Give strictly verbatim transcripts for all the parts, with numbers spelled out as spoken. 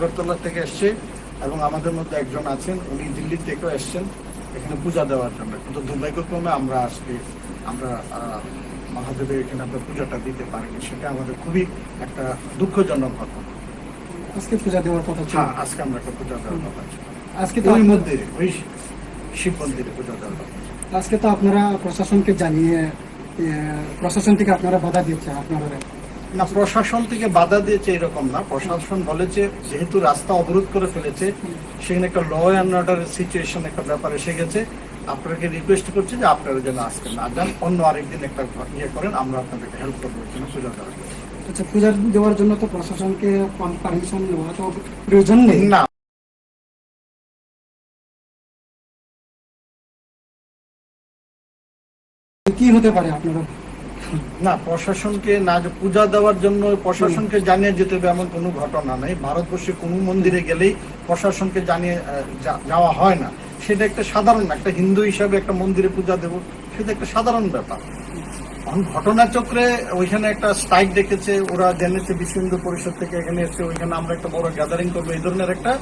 আগরতলা থেকে এসছে এবং আমাদের মধ্যে একজন আছেন, উনি দিল্লি থেকেও এসছেন এখানে পূজা দেওয়ার জন্য। কিন্তু দুর্ভাগ্যক্রমে আমরা আজকে, আমরা, আহ, মহাদেবের এখানে আমরা পূজাটা দিতে পারিনি, সেটা আমাদের খুবই একটা দুঃখজনক ঘটনা। আজকে পূজা দেওয়ার কথা ছিল। হ্যাঁ, আজকে আমরা একটা পূজা দেওয়ার হুম। কথা ছিল। আজকে তো ওই আপ- মন্দিরে, ওই শিব মন্দিরে পূজা দেওয়ার কথা ছিল। আজকে তো আপনারা প্রশাসনকে জানিয়ে, এ, প্রশাসন থেকে আপনারা বাধা দিয়েছে আপনারা? না, প্রশাসন থেকে বাধা দিয়েছে এরকম না। প্রশাসন বলেছে, যেহেতু রাস্তা অবরোধ করে ফেলেছে, সেখানে একটা law and order situation একটা ব্যাপার এসে গেছে, আপনাকে রিকোয়েস্ট করছে যে আপনারা যেন আজকে না যান, অন্য আরেকদিন একটা ইয়ে করেন, আমরা আপনাদেরকে হেল্প করবো এখানে পূজা দেওয়ার জন্য। আচ্ছা, পূজা দেওয়ার জন্য তো প্রশাসনকে পারমিশন নেওয়া তো প্রয়োজন নেই? না। কি হতে পারে আপনারা? না, প্রশাসনকে না, যে পূজা দেওয়ার জন্য প্রশাসনকে হুম। জানিয়ে যেতে হবে এমন কোনো ঘটনা নেই। ভারতবর্ষে কোনো মন্দিরে হুম। গেলেই প্রশাসনকে জানিয়ে, আহ, যা-, যাওয়া হয় না। সেটা একটা সাধারণ, একটা হিন্দু হিসাবে একটা মন্দিরে পূজা দেব, সেটা একটা সাধারণ ব্যাপার। এখন ঘটনাচক্রে ওইখানে একটা স্ট্রাইক ডেকেছে, ওরা জেনেছে বিশ্ব হিন্দু পরিষদ থেকে এখানে এসে, ওইখানে আমরা একটা বড় গ্যাদারিং করবো, এই ধরনের একটা,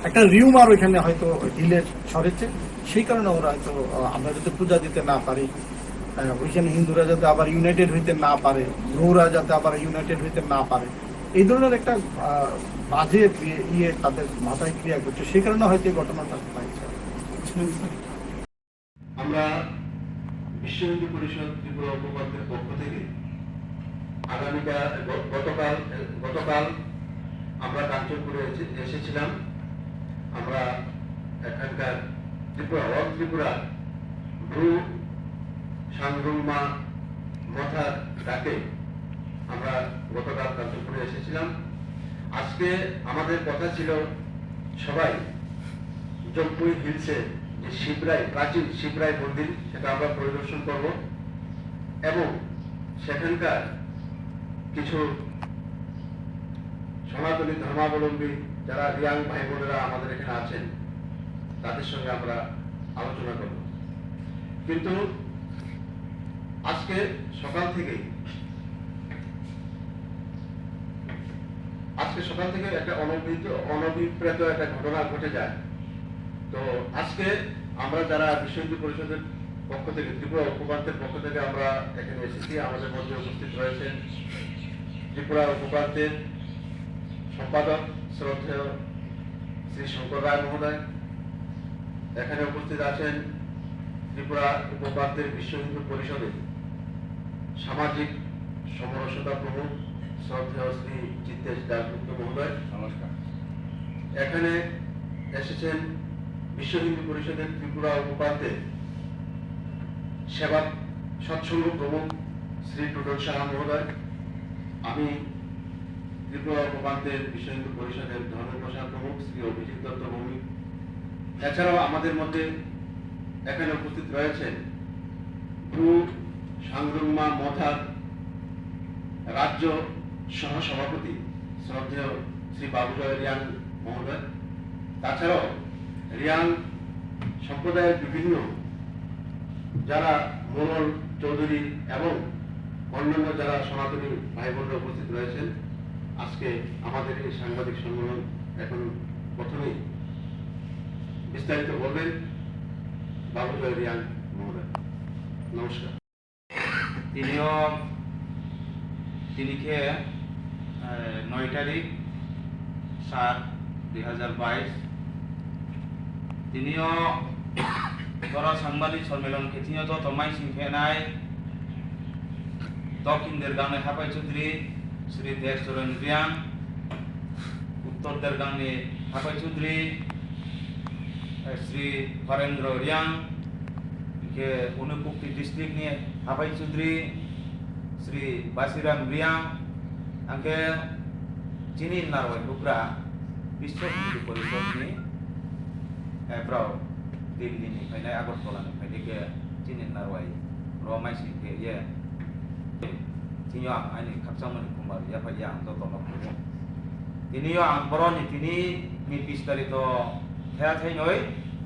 একটা রিউমার ওইখানে হয়তো হিলে ছড়েছে, সেই কারণে ওরা হয়তো, আহ, আমরা যাতে পূজা দিতে না পারি, আহ, ওইখানে হিন্দুরা যাতে আবার ইউনাইটেড হইতে না পারে, ব্রুরা যাতে আবার ইউনাইটেড হইতে না পারে, এই ধরনের একটা, আহ, বাজে ইয়ে, ইয়ে তাদের মাথায় ক্রিয়া করছে, সেই কারণে হয়তো এই ঘটনাটা ঘটেছে। আমরা বিশ্ব হিন্দু পরিষদ ত্রিপুরা উপপ্রান্তের পক্ষ থেকে আগামীকাল, গ-, গতকাল, গতকাল আমরা কাঞ্চনপুরে এসে-, এসেছিলাম। আমরা এখানকার ত্রিপুরা, অল ত্রিপুরা ব্রু সাংরুংমা মথার ডাকে আমরা গতকাল কাঞ্চনপুরে এসেছিলাম। আজকে আমাদের কথা ছিল সবাই জম্পুই হিলসে যে শিবরাই, প্রাচীন শিবরাই মন্দির, সেটা আমরা পরিদর্শন করব এবং সেখানকার কিছু সনাতনী ধর্মাবলম্বী যারা রিয়াং ভাই বোনেরা আমাদের এখানে আছেন, তাদের সঙ্গে আমরা আলোচনা করব। কিন্তু আজকে সকাল থেকেই আজকে সকাল থেকে একটা অনভিহিত, অনভিপ্রেত একটা ঘটনা ঘটে যায়। তো আজকে আমরা যারা বিশ্ব হিন্দু পরিষদের পক্ষ থেকে, ত্রিপুরা উপপ্রান্তের পক্ষ থেকে আমরা এখানে এসেছি, আমাদের মধ্যে উপস্থিত রয়েছেন ত্রিপুরা উপপ্রান্তের সম্পাদক শ্রদ্ধেয় শ্রী শঙ্কর রায় মহোদয়, এখানে উপস্থিত আছেন ত্রিপুরা উপপ্রান্তের বিশ্ব হিন্দু পরিষদের সামাজিক সমরসতা প্রমুখ শ্রদ্ধেয় শ্রী জিতেশ দাশগুপ্ত মহোদয়। নমস্কার। এখানে এসেছেন বিশ্ব হিন্দু পরিষদের ত্রিপুরা উপপ্রান্তের সেবা সৎসঙ্গ প্রমুখ শ্রী টুটন সাহা মহোদয়। আমি ত্রিপুরা উপপ্রান্তের বিশ্ব হিন্দু পরিষদের ধর্ম প্রচার প্রমুখ শ্রী অভিজিৎ দত্ত ভৌমিক। এছাড়াও আমাদের মধ্যে এখানে উপস্থিত রয়েছেন ব্রু সাংরুংমা মথার রাজ্য সহ-সভাপতি শ্রদ্ধেয় শ্রী বাবুজয় রিয়াং মহোদয়। তাছাড়াও রিয়াং সম্প্রদায়ের বিভিন্ন যারা মোড়ল, চৌধুরী এবং অন্যান্য যারা সনাতনী ভাই বোনরা উপস্থিত রয়েছেন, আজকে আমাদের এই সাংবাদিক সম্মেলন এখন প্রথমেই বিস্তারিত বলবেন বাবুজয় রিয়াং মহোদয়। নমস্কার। Tini yo, tini khe, eh, নয় তারিখ, সাত, দুই হাজার বাইশ. Tini yo, boro সাংবাদিক সম্মেলন khe tini yo joto maising phenai, দক্ষিণ Dergaon ni Hapai Chaudhuri, Shri Derchoron Reang, উত্তর Dergaon ni Hapai Chaudhuri, eh, Shri Horendro Reang, hing khe Unakoti district ni Hapai Chaudhuri, Shri Basiram Reang, hing khe chini narwai bugra Biswa Hindu Porishod ni, eh, brao Delhi ni phainai, Agartala ni phainai khe chini narwai ro maising khe ye. Tini yo ang aini khakchangmo ni khumbar yaphai ye ang joto no khulum ou. Tini yo ang boro ni tini ni bistarito thea thainoi,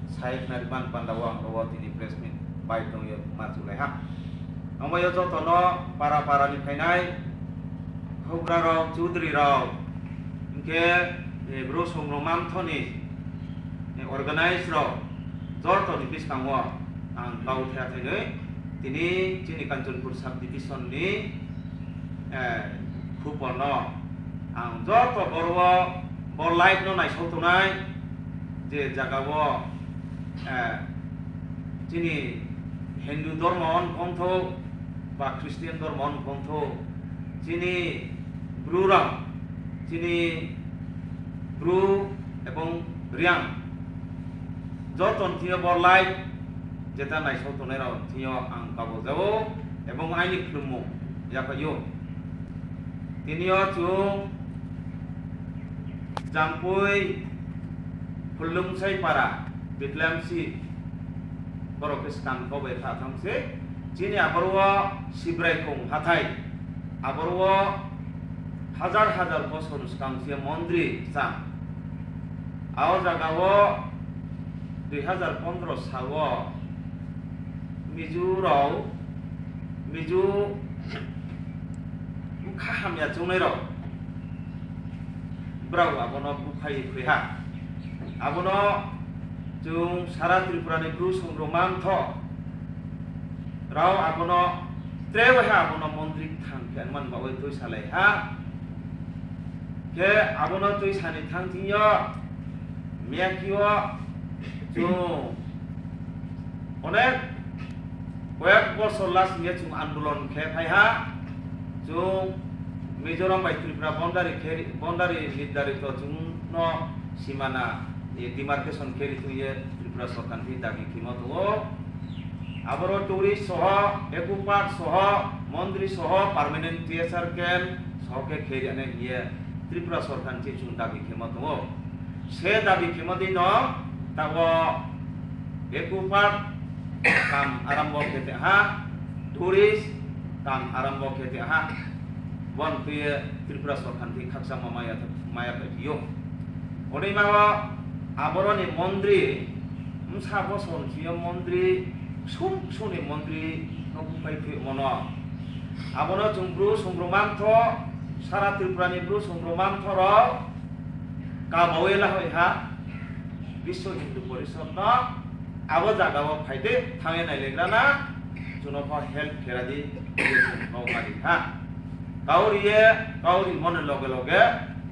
sai khnari man panda wo ang ro wo tini press meet bai tong ye ma chulai ha. Ongbai yo joto no para para ni phainai houhgra rao, chudri rao, hing khe Bru Songrongma Mtho ni organize rao joto ni buskang wo ang kau thaiha thainoi, tini chini Kanchanpur sub division ni khupor no ang joto boro wo, bo live no naisao tongnai, je zaga wo chini Hindu dormo no phontho ba Christian dormo no phontho, chini Bru rao, chini Bru ebong Reang, joto ni thing yo bo live jeta naisao tongnai rao thing yo ang kabo jao, ebong aini khlumung yaphai ou. Tini yo chung Jampui Phullungsai para, Bethlehem si, borok khe skang kau bai kha tham se. Chini aboro wo Sibrai Khong hathai, aboro wo hazar hazar bosor ni skang se mondri chang. Ao zaga wo dui hazar pondro sal wo Mizo rao, Mizo bkha hamya chongnai rao, brao abo no buphai ye khui ha. Abo no chung sara Tripura ni Bru Songrongma Mtho rao abo no tre bai ha, abo no mondri kthang khe man baoh ye tuisalai ha. Khe abo no tuisa ni thanng thing yo, miyakhe wo chung onek koyek bosor last hing ye chung andolon khe phai ha. Chung Mizoram bai Tripura boundary khe, boundary nirdharito chung no simana, demarcation khe ri tong ye Tripura sorkar ni dabi khemo tong ou. Aboro tourist soho, eco park soho, mondri soho, permanent T S R camp soho khe khe ri nai hing ye Tripura sorkar ni chung dabi khemo tong ou. Se dabi khemo dei no, taoh wo eco park kam arambo khe te ha, tourist kam arambo khe te ha. Bo ni tui ye Tripura sorkar ni khakchangma maya, maya phai phi ou. Odeima wo aboro ni mondri, bsa bosor thing yo mondri, ksung ksung ni mondri no buphai phi mo no. Abo no chung Bru Songrongma Mtho, sara Tripura ni Bru Songrongma Mtho rao kabao ye lahoi ha, Biswa Hindu Porishod no, abo zaga wo phai di, thanng ye nailaigra na, chung no pho help khe ra di, ye chung kau ma ri ha. Kau ri ye, kau rimo ni loge loge,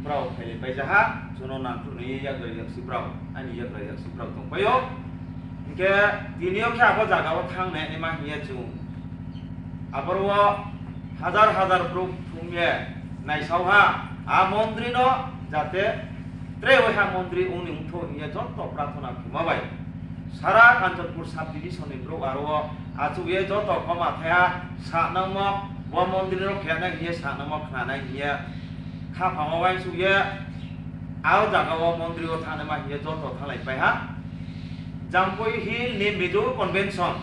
brao phailai pai ja ha, chung no nangkhruh ni yagra yaksi brao, aini yagra yaksi brao tongpai ou. Hing khe tini yo khe abo zaga wo thanng nai naima hing ye chung aboro wo hazar hazar brouh thum ye naisao ha, a mondri no jate tre waiha mondri ong ni ongthou hing ye joto prathona khemo bai sara Kanchanpur sub division ni brouh aro wo achouh ye joto koma thaiha sa nangmo, bo mondri no khe nai hing ye sa nangmo khna nai hing ye khaphang wo uaingsouh ye, a zaga wo mondri wo thanngnaima hing ye joto thannglai pai ha. Jampui Hill ni Mizo Convention,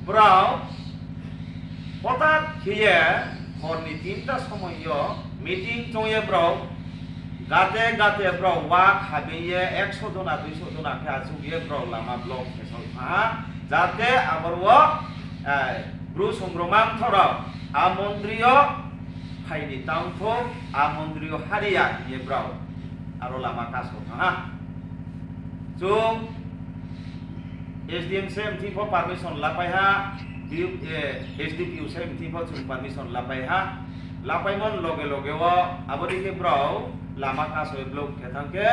brao hotat khe ye hor ni tinta somoi yo meeting choung ye brao gate gate brao wa khabe ye ekso jona duiso jona khe achouh ye brao lama block khe sao thanng ha, jate aboro wo Bru Songrongma Mtho rao a mondri yo phai ni tang thou, a mondri yo hari ya hing ye brao aro lama kasao thanng ha. Chung S D M sir mthing pho permission lapai ha, S D P O sir mthing pho chung permission lapai ha. Lapaimo ni loge loge wo abo dei khe brao lama kasao ye block khe thanng khe,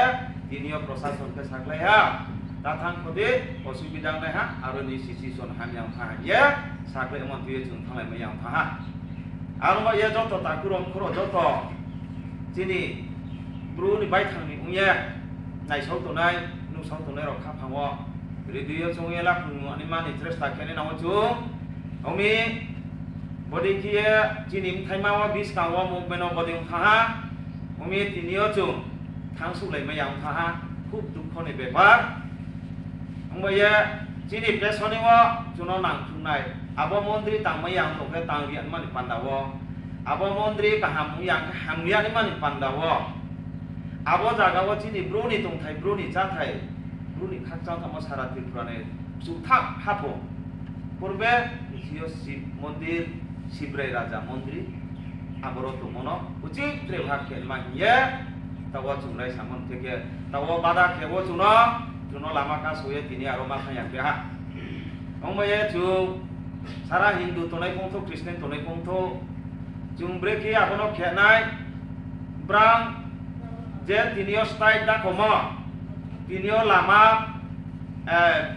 tini yo prosason khe sakhlai ha, ta thanng kho di, osubida ong nai ha, aro ni situation hamya ong tha hing ye sakhlaimo ni tui ye chung thannglai mai ya ong tha ha. Aro ba ye joto takhu rao mkhu rao joto chini Bru ni baithang ni ong ye naisao tongnai, nuhsao tongnai rao khaphang wo radio yo choung ye laphung nani mani chesta khe nai nang ou chung. Ong mi, bodei khe ye chini bthaima wo buskang wo movement no bodei ong thanng ha. Ong mi, tini yo chung thanngsuhlaimai ya ong thanng ha, khub dukho ni bepar. Ongba ye chini pesoni wo chung no nangthungnai, abo mondri tangmai ya ong tong khe tang ri ya mani panda wo, abo mondri kaham ong ya khe hamya ni mani panda wo, abo zaga wo chini Bru ni tongthai, Bru ni cháthai, Bru ni khakchangthamo sara Tripura ni chuthak haphung, purbe bisi yo Sib mondir, Sibrai Raja mondri, aboro tongmo no uchih tre bhag khe ma hing ye, Taoh wo chung raisa mon theke, taoh wo bada khe wo chung no, chung no lama kaso ye tini aro ma thang ya khe ha. Ongba ye chung sara Hindu tongnai phung thou, Christian tongnai phung thou, chung brekhe abo no khe nai, brang je tini yo style da khomo, tini yo lama,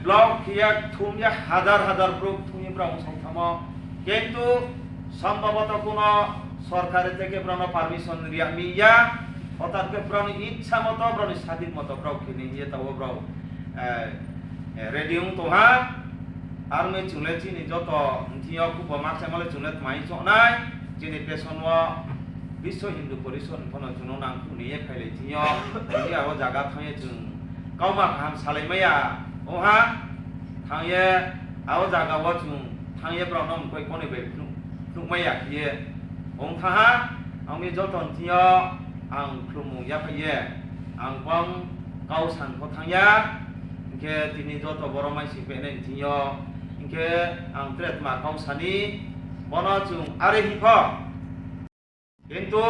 block khe ye thum ye hazar hazar brouh thum ye brao ong song thamo. Kintu sombhoboto kuno sorkar theke brao no permission ri ya mi ya, orthat khe brao ni ichha moto, brao ni sadin moto brao khe ni hing ye taoh wo brao ready ong tong ha. Aro ni chung le chini joto thing yo khubo makchaimo le chung le tmai choh nai, chini peson wo Biswa Hindu Porishod ni pho no chung no nangkhuh ni ye phailai thing yo, tini abo zaga thanng ye chung kauma kaham salai mai ya ong ha. Thanng ye abo zaga wo chung thanng ye brao no mkoih koni bai phnuh, phnuhmai ya khe ye ong thanng ha. Ang ni joto thing yo ang khlumung yaphai ye, ang bang kau san pho thanng ya, hing khe tini joto boro maising phainai thing yo, hing khe ang tre tma kau sa ni, bo no chung are hing pho. Kintu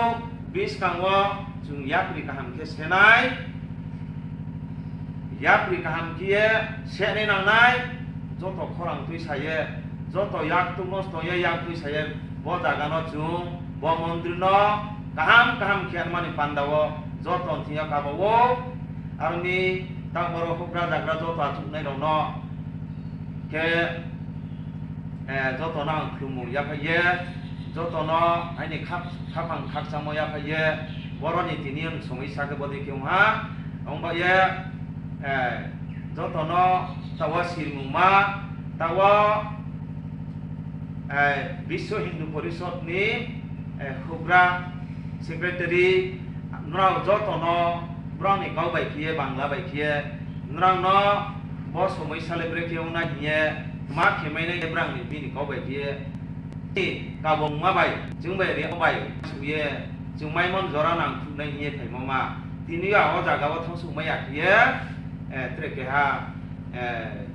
buskang wo chung yapri kaham khe se nai, yapri kaham khe ye se nai nang nai, joto khorang tuisa ye, joto yak tuk nosto ye yak tuisa ye, bo zaga no chung, bo mondri no kaham kaham khe mani panda wo joto thing yo kaba ou. Aro ni tang boro houhgra zagra joto achouhnai rao no khe, joto no ang khlumung yaphai ye, joto no aini khap-, khaphang khakchangmo yaphai ye, boro ni tini yo somoi sa khe bodei khe ong ha, ongba ye, joto no taoh wo sirmungma, taoh wo Biswa Hindu Porishod ni houhgra, secretary, nrao joto no brao ni kau bai khe ye, Bangla bai khe ye, nrao no bo somoi sa le brekhe ong nai hing ye, ma khe mai nai brao ni bini kau bai khe ye, kabongma bai, chung bai ri bai suh ye, chung maimon jora nangkhuh nai hing ye phaimo ma. Tini yo abo zaga wo thanngsouhmai ya khe ye, tre keha,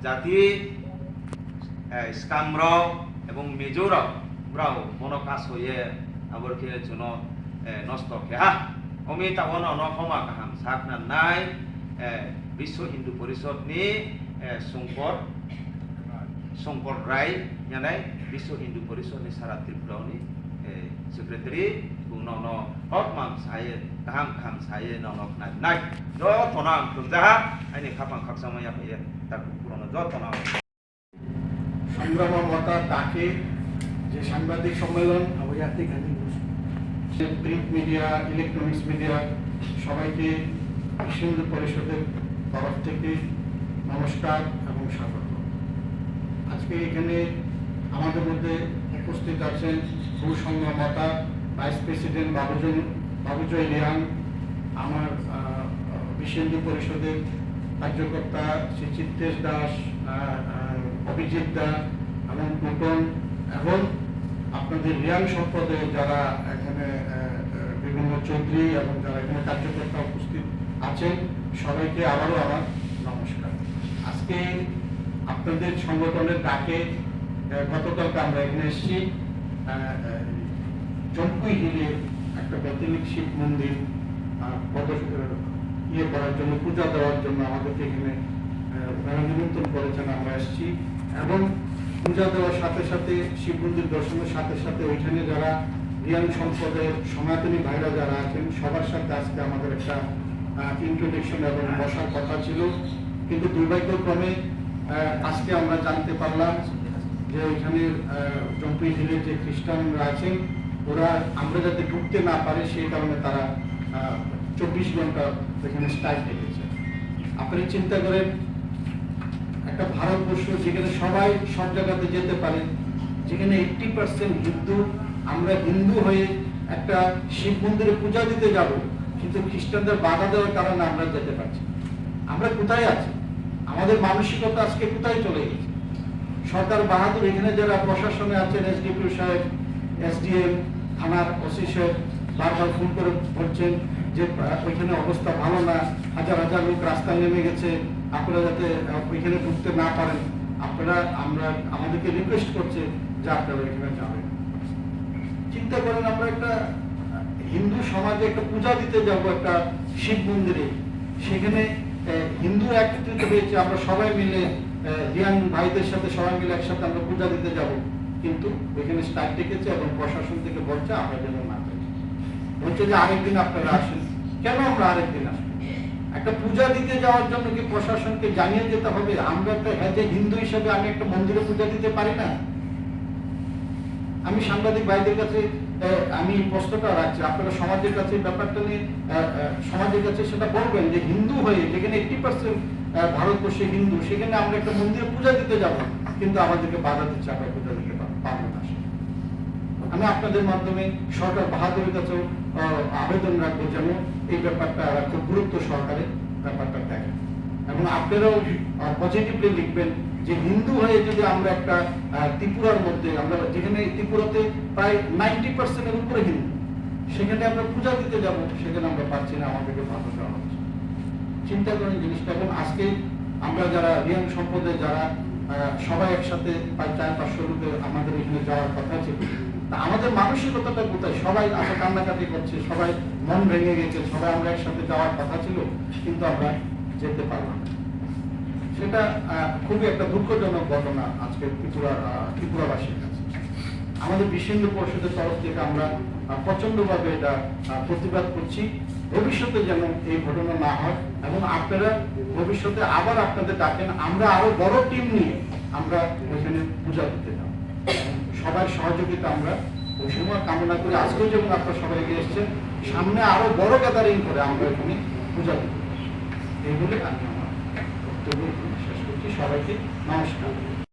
jati, Skam rao ebong Mizo rao, brao bo no kaso ye, aboro khe chung no nosto khe ha. Omi taoh wo no no khoma kaham sakhnari nai, Biswa Hindu Porishod ni Songkor, Songkor Rai hing ye nai, Biswa Hindu Porishod ni sara Tripura ni secretary, bung no no hotmam sa ye, kaham kaham sa ye no no khnari nai. Joto no ang khlumja ha, aini khaphang khakchangmo yaphai ye, takhu phurono joto no ang সংগ্রাম ও মতার ডাকে যে সাংবাদিক সম্মেলন, print media, electronics media, সবাইকে বিশ্ব হিন্দু পরিষদের তরফ থেকে নমস্কার এবং স্বাগত। আজকে এখানে আমাদের মধ্যে উপস্থিত আছেন ভূ সংঘ মতা vice president বাবুজন-, বাবুজয় রিয়াং, আমার, আহ, বিশ্ব হিন্দু পরিষদের কার্যকর্তা শ্রী চিত্রেশ দাস, আহ, আহ, অভিজিৎ দা এবং টুটন এবং আপনাদের রিয়াং সম্প্রদায়ে যারা এখানে, আহ, আহ, বিভিন্ন চৌধুরী এবং যারা এখানে কার্যকর্তা উপস্থিত আছেন, সবাইকে আবারও আমার নমস্কার। আজকে আপনাদের সংগঠনের ডাকে, আহ, গতকালকে আমরা এখানে এসেছি, আহ, আহ, জম্পুই হিলে একটা বেথেলিক শিব মন্দির, আহ, প্রদর্শ-, আহ, ইয়ে করার জন্য, পূজা দেওয়ার জন্য আমাদেরকে এখানে, আহ, ওনারা নিমন্ত্রণ করেছেন, আমরা এসেছি। এবং পূজা দেওয়ার সাথে সাথে, শিব মন্দির দর্শনের সাথে সাথে ওইখানে যারা রিয়াং সম্প্রদায়ের সনাতনী ভাইরা যারা আছেন, সবার সাথে আজকে আমাদের একটা, আহ, introduction এবং বসার কথা ছিল। কিন্তু দুর্ভাগ্যক্রমে, আহ, আজকে আমরা জানতে পারলাম যে ওইখানে, আহ, জম্পুই হিলের যে খ্রিস্টানরা আছেন, ওরা, আমরা যাতে ঢুকতে না পারি, সেই কারণে তারা, আহ, চব্বিশ ঘন্টা ওইখানে strike ডেকেছে। আপনারা চিন্তা করেন, একটা ভারতবর্ষ যেখানে সবাই সব জায়গাতে যেতে পারে, যেখানে eighty percent হিন্দু, আমরা হিন্দু হয়ে একটা শিব মন্দিরে পূজা দিতে যাব, কিন্তু খ্রিস্টানদের বাধা দেওয়ার কারণে আমরা যেতে পারছি না। আমরা কোথায় আছি? আমাদের মানসিকতা আজকে কোথায় চলে গেছে? সর্দার বাহাদুর এখানে যারা প্রশাসনে আছেন, এসডিপিও সাহেব, এসডিএম, থানার ওসি সাহেব বারবার ফোন করে বলছেন যে, আহ, ওইখানে অবস্থা ভালো না, হাজার হাজার লোক রাস্তায় নেমে গেছে, আপনারা যাতে, আহ, ওইখানে ঢুকতে না পারেন, আপনারা, আমরা, আমাদেরকে রিকোয়েস্ট করছে যে আপনারা ওইখানে যাবেন। চিন্তা করেন, আমরা একটা হিন্দু সমাজে একটা পূজা দিতে যাব একটা শিব মন্দিরে, সেখানে, আহ, হিন্দু একত্রিত হয়েছে, আমরা সবাই মিলে, আহ, রিয়াং ভাইদের সাথে সবাই মিলে একসাথে আমরা পূজা দিতে যাব, কিন্তু ওইখানে স্ট্রাইক ডেকেছে এবং প্রশাসন থেকে বলছে আমরা যেন না যাই। বলছে যে আরেকদিন আপনারা আসেন। কেন আমরা আরেকদিন আসবো? একটা পূজা দিতে যাওয়ার জন্য কি প্রশাসনকে জানিয়ে যেতে হবে? আমরা একটা, as a হিন্দু হিসেবে আমি একটা মন্দিরে পূজা দিতে পারি না? আমি সাংবাদিক ভাইদের কাছে, আহ, আমি প্রশ্নটা রাখছি, আপনারা সমাজের কাছে এই ব্যাপারটা নিয়ে, আহ, আহ, সমাজের কাছে সেটা বলবেন যে হিন্দু হয়ে যেখানে এইটটি পার্সেন্ট ভারতবর্ষে হিন্দু, সেখানে আমরা একটা মন্দিরে পূজা দিতে যাব, কিন্তু আমাদেরকে বাধা দিচ্ছে, আমরা পূজা দিতে পার-, পারবো না। আমি আপনাদের মাধ্যমে সরকার বাহাদুরের কাছেও, আহ, আবেদন রাখবো যেন এই ব্যাপারটা এরা খুব গুরুত্ব সহকারে ব্যাপারটা দেখেন। এবং আপনারাও, আহ, পজিটিভলি লিখবেন যে হিন্দু হয়ে যদি আমরা একটা, আহ, ত্রিপুরার মধ্যে, আমরা যেখানে ত্রিপুরাতে প্রায় নাইনটি পার্সেন্টের উপরে হিন্দু, সেখানে আমরা পূজা দিতে যাব, সেখানে আমরা পাচ্ছি না, আমাদেরকে বাধা দেওয়া হচ্ছে। চিন্তা করেন জিনিসটা। এবং আজকে আমরা যারা রিয়াং সম্প্রদায়, যারা, আহ, সবাই একসাথে প্রায় চার পাঁচশো লোকের আমাদের এখানে যাওয়ার কথা ছিল, তা আমাদের মানসিকতাটা কোথায়? সবাই আজকে কান্নাকাটি করছে, সবাই মন ভেঙে গেছে, সবাই আমরা একসাথে যাওয়ার কথা ছিল, কিন্তু আমরা যেতে পারলাম না। সেটা, আহ, খুবই একটা দুঃখজনক ঘটনা আজকে ত্রিপুরা, আহ, ত্রিপুরাবাসীর কাছে। আমাদের বিশ্ব হিন্দু পরিষদের তরফ থেকে আমরা, আহ, প্রচণ্ডভাবে এটা, আহ, প্রতিবাদ করছি। ভবিষ্যতে যেন এই ঘটনা না হয় এবং আপনারা ভবিষ্যতে আবার আপনাদের ডাকেন, আমরা আরো বড় টিম নিয়ে আমরা ওইখানে পূজা দিতে যাব। সবার সহযোগিতা আমরা ওই সময় কামনা করি। আজকেও যেমন আপনারা সবাই এগিয়ে এসেছেন, সামনে আরো বড় গ্যাদারিং করে আমরা এখানে পূজা দিব। এই বলে আমি আমার বক্তব্য এখানে শেষ করছি। সবাইকে নমস্কার।